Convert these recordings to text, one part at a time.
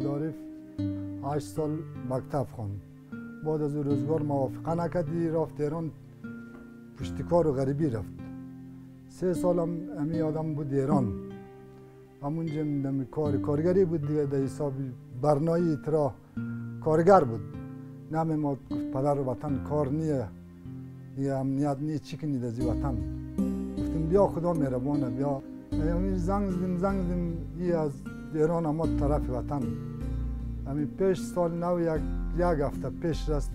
محمد عارف 8 سال مکتب خواند. بعد از او روزگار موافقه نکردی رفت تهران، پشتکار و غریبی رفت. 3 سالم امی آدم بود ایران، همونجا کار کارگری بود دیگه، در حساب برنایی ترا کارگر بود. نمی ما گفت پدر وطن کار نیه دیگه، امنیت نیه، چی کنید از وطن؟ گفتیم بیا خدا مهربانه بیا. زنگ زدیم زنگ زدیم ای از ایران آمد طرف وطن. همین پیش سال نو یک هفته پیش رست،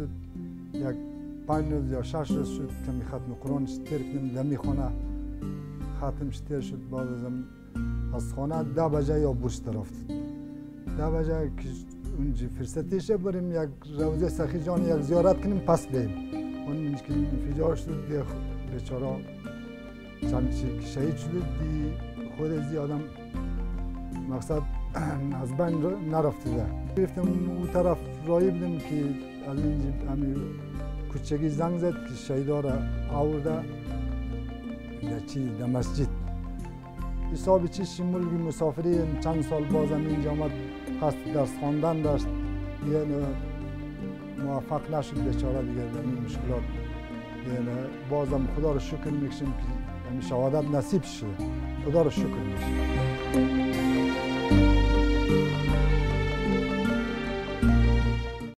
یک 5 روز یا 6 روز شد که می ختم قرآن تیر کردیم دمی خانه، ختمش تیر شد. بعد از خانه 10 بجه یا بوش رفت، 10 بجه که اونجا فرصتیشه بریم یک روزه سخی جان یک زیارت کنیم پس بیم. اون که انفجار شد دیگه بیچاره چند کسی که شهید شد دی خود از آدم مقصد از بین نرفته. گرفتم اون طرف رایی بودیم که از اینجا همی کوچگی زنگ زد که شهیدا را آورده در چی در مسجد. حساب چیش ملک مسافری چند سال بازم اینجا آمد، قصد درس خواندن داشت دیگه موفق نشد بیچاره دیگه در این مشکلات. دیگه بازم خدا رو شکر میکشیم که شهادت نصیب شده، خدا رو شکر میکشیم.